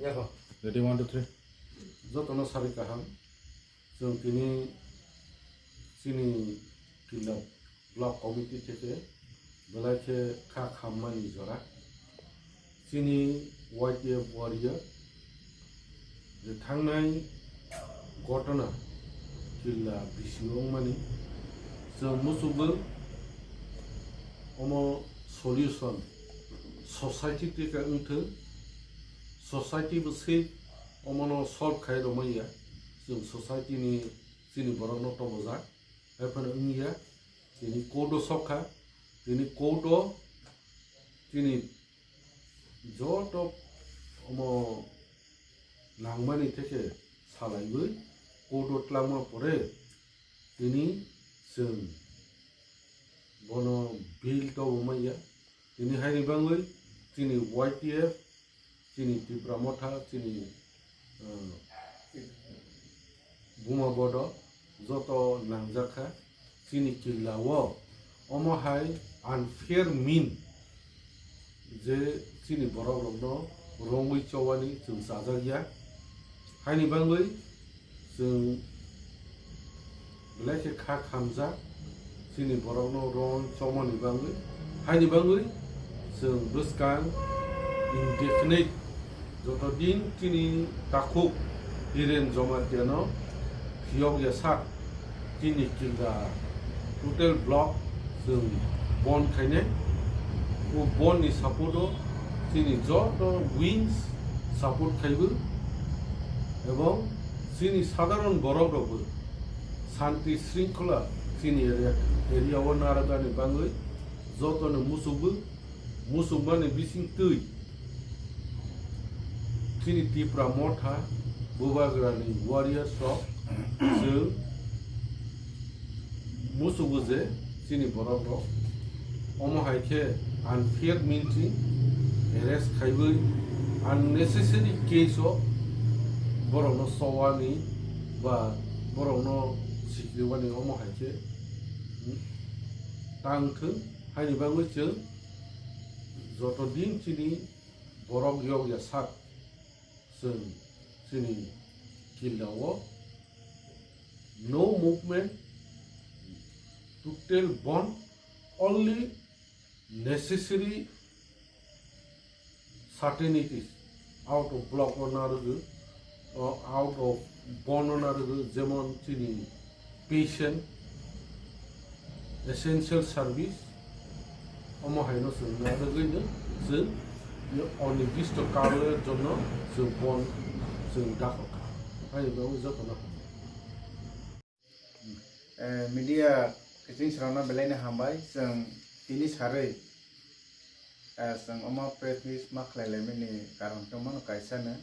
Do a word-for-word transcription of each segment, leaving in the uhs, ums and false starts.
Ready, one, two, three. Jotono sari kaham. Chwng tini chini Killa Block Committee theke belai khe kha khammani jora. Chini Y T F warrior je thangnai gotona Killa bisi wngmani chwng muchukgo omo solution society teka wngthwng, society bo se omono solve khai romaya, chwng society ni chini borokno tobojak, hai phano wngya, chini court o sokha, chini court o chini joto omo nangmani theke salaiwi court o twlangma pore tini chwng bono bill tobo manya. Tini haini bangwi chini Y T F, chini Tipra Motha, chini, uh, Buma Bodo joto nangjak kha. Chini Killa o omo hai unfair mean je chini borok rokno wrongwi chowani chwng chajak ya. Haini bangwi chwng belai khe kha khamjak chini borokno wrong chomani bangwi. Haini bangwi chwng bwskang indefinite joto din chini takhuk Hiren Jamatia no phiyok ya sak chini Killa total block chwng bon khainai. O bon ni support o chini joto wings support khaibo, ebong chini sadharon borok rokbo shanti shringkhola chini area, area o narwkani bangwi jotono muchukgo, muchukmani bising twi chini Tipra Motha Bubagrani warriors rok chwng muchukgo je chini borok rok omo hai khe unfair means arrest khaiwi unnecessary case o borokno sowani ba borokno sikriwani omo hai khe tang thwng. Haini bagwi chwng joto din chini borok yok ya sak chwng chini Killa o no movement, total bond, only necessary certainties out of block o narwgo, o out of bond o narwgo, jemon chini patient, essential service, omo haino chwng narwgwino chwng onirdisto karoner jonno chwng bond chwng dakho kha. Haino bagwi jotono hambai. Eh, media kiching srokno belai no hambai, chwng tini sarwi, eh, chwng omo press meet ma khlai laimani karon khe mano kaisa no,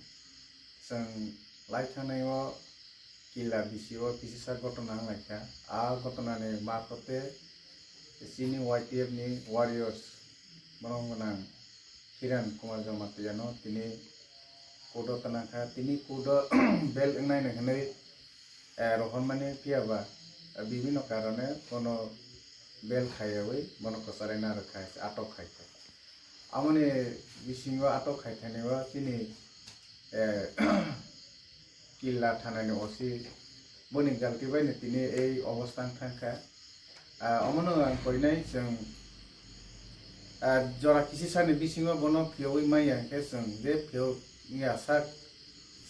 chwng lai thangnai o Killa bisi o kisa gotona wng lai kha. A gotona ni marphote chini Y T F ni warriors, borom gwnang Kiran Kumar Jamatia no tini court o twnang kha. Tini court o bail wngnai no hwnwi eh, rohormani phiya ba, eh, bibhinno karone bono bail khaiyawi bono kwcharaina rwkha hai se atok khaikha. Amoni bisingo atok khaithani o chini, eh, Killa thanani O C boni galti baino tini ei obostha wng thangkha. Ah, omono ang koinai chwng, ah, jora kisisani bisingo bono phiyowi manya hwnkhe chwng je phiyok wngya sak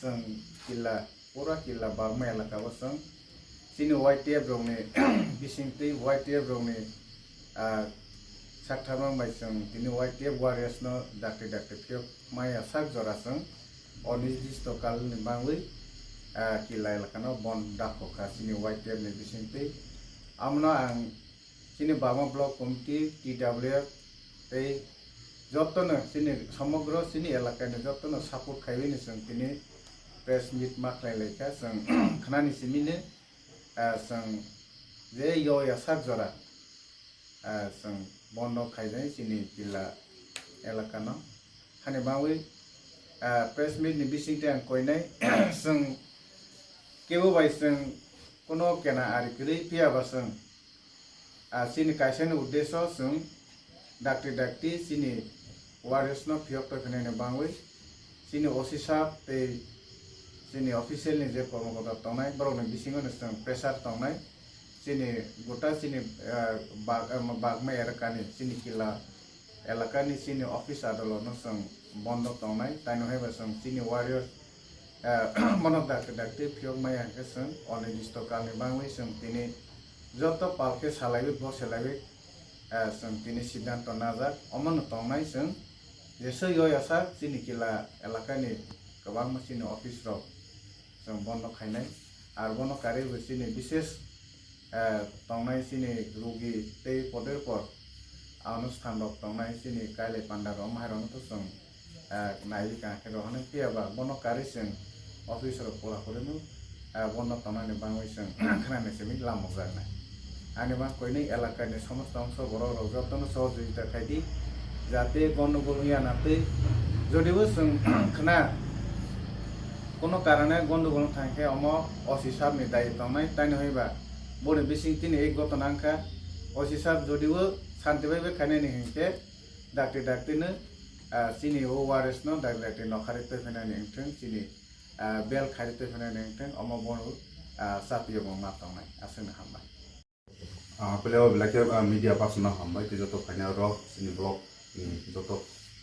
chwng Killa, pura Killa Bagma elaka o chwng chini Y T F rokni bisingtwi Y T F rokni, ah, sakthama bai chwng tini Y T F warriors no dakti dakti phiyok maya sak jora chwng onirdisto kalni bangwi, ah, Killa elaka no bon dakho kha chini Y T F ni bisingtwi. Amno ang chini Bagma Block Committee, T W F tei jotono chini somogro chini elakani jotono support khaiwi ni chwng tini press meet ma khlai lai kha. Chwng khnani simi ni, ah, chwng je yo ya sak jora, ah, chwng bondo khaijai chini Killa elakano. Hani bagwi, ah, press meet ni bisingtwi ang koinai chwng kebo bai chwng kuno kena ari kwrwi phiya ba chwng, ah, chini kaisani uddesho chwng dakti dakti chini warriors no phiyok tongkha nini bagwi Chini O C sir tei chini official ni je kormokota tongnai, borok ni bisingo no chwng pressure tongnai. Chini gota chini, eh, bag-, eh, bagma elaka ni, chini kila elaka ni chini office adolot no chwng bondo tongnai. Taino hai ba chwng chini warriors, eh, bono dakti dakti phiyok maya hwnkhe chwng onirdisto kal ni bangwi chwng tini joto pal khe salaiwi bo selaiwi, eh, chwng tini siddhanto najak. Omo no tongnai chwng jeswk yoi asak chini kila elaka ni kwbangma chini office rok chwng bondo khainai. Ar bono karwi bo chini bises, eh, tongnai chini rugi tei poder por anusthan rok tongnai chini kailai panda rok omo hai rok no to chwng, eh, naiwi ka khe rohornai phiya ba bono karwi chwng office rok pura puri no, eh, bondo tongnani bangwi chwng khnani simi lamukjaknai. Ani bang koinwi elakani somosto ongso borok rok jotono sohojogita khaidi, jate gondogol wngya na twi. Jodibo chwng khna kono karone gondogol wng thang khe omo O C sir ni dayi tongnai, taino hwnba boni bising tini ek gotona wngkha. O C sir jodibo santi bai bai khainani hinkhe dakti dakti no, ah, chini o warriors no dakti dakti nokhari twi phainani wngthwng, chini, ah, bel khari twi phainani wngthwng, omo bono, ah, chapio bo ma tongnai. Aswkno hambai. Ah, pele o belai khe, ah, media person no hambai, tei joto phainai rok chini vlog, mm, joto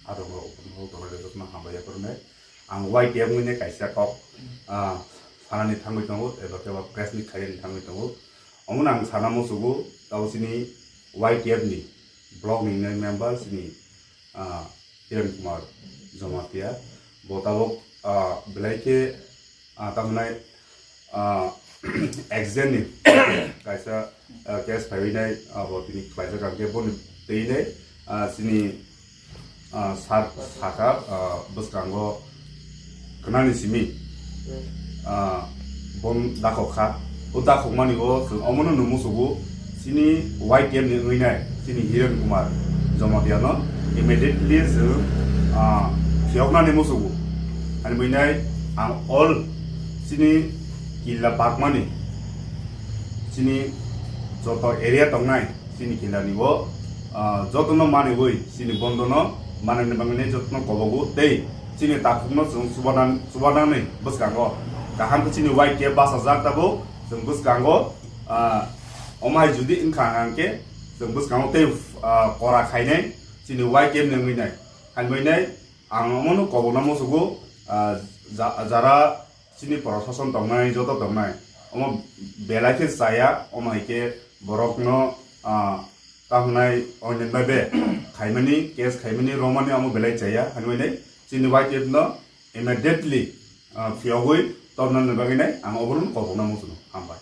adong rok upor no tongnai joto no hambai yaphar nai. Ang Y T F ni kaisa kok, ah, sanani thangwi tongo, eba khe ba press meet khainani thangwi tongo. Omo no ang sana musugo, tabo chini Y T F ni block ni member chini, ah, Hiren Kumar Jamatia. Bo tabok, ah, belai khe, ah, tamnai, ah, accident ni kaisa, ah, case phaiwi nai, ah, bo tini khlaijak ang khe boni twi nai, ah, chini, ah, sir sakha, ah, bwskango khnani simi, ah, bom dakhok kha. O dakhokmani o chwng omono nung musugo chini Y T F ni wngwi nai chini Hiren Kumar Jamatia no immediately chwng, ah, phiyoknani musugo. Ani bwinai ang all chini killa bakmani chini joto area tongnai chini killani o, ah, jotono maniwi chini bondono manani bagwi jotono kobogo tei chini takhukno chwng chubanan-, chubanani bwskango kaham khe chini Y T F bachajak tabuk chwng bwskango, ah, omo hai judi wngkha hwnkhe chwng bwskango tei, ah, kora khainai chini Y T F ni wngwi nai. Hambai nai ang omono kobokna musugo, ah, ja-, jara chini prosason tongnai, joto tongnai, omo belai khe chaya, omo hai khe borokno, ah, tahunai onyen bai be khaimani, case khaimani, romani omo belai chaya, hambai nai chini Y T F no immediately, ah, phiyogwi tornani bagwi nai ang obono kobokna musugo. Hambai.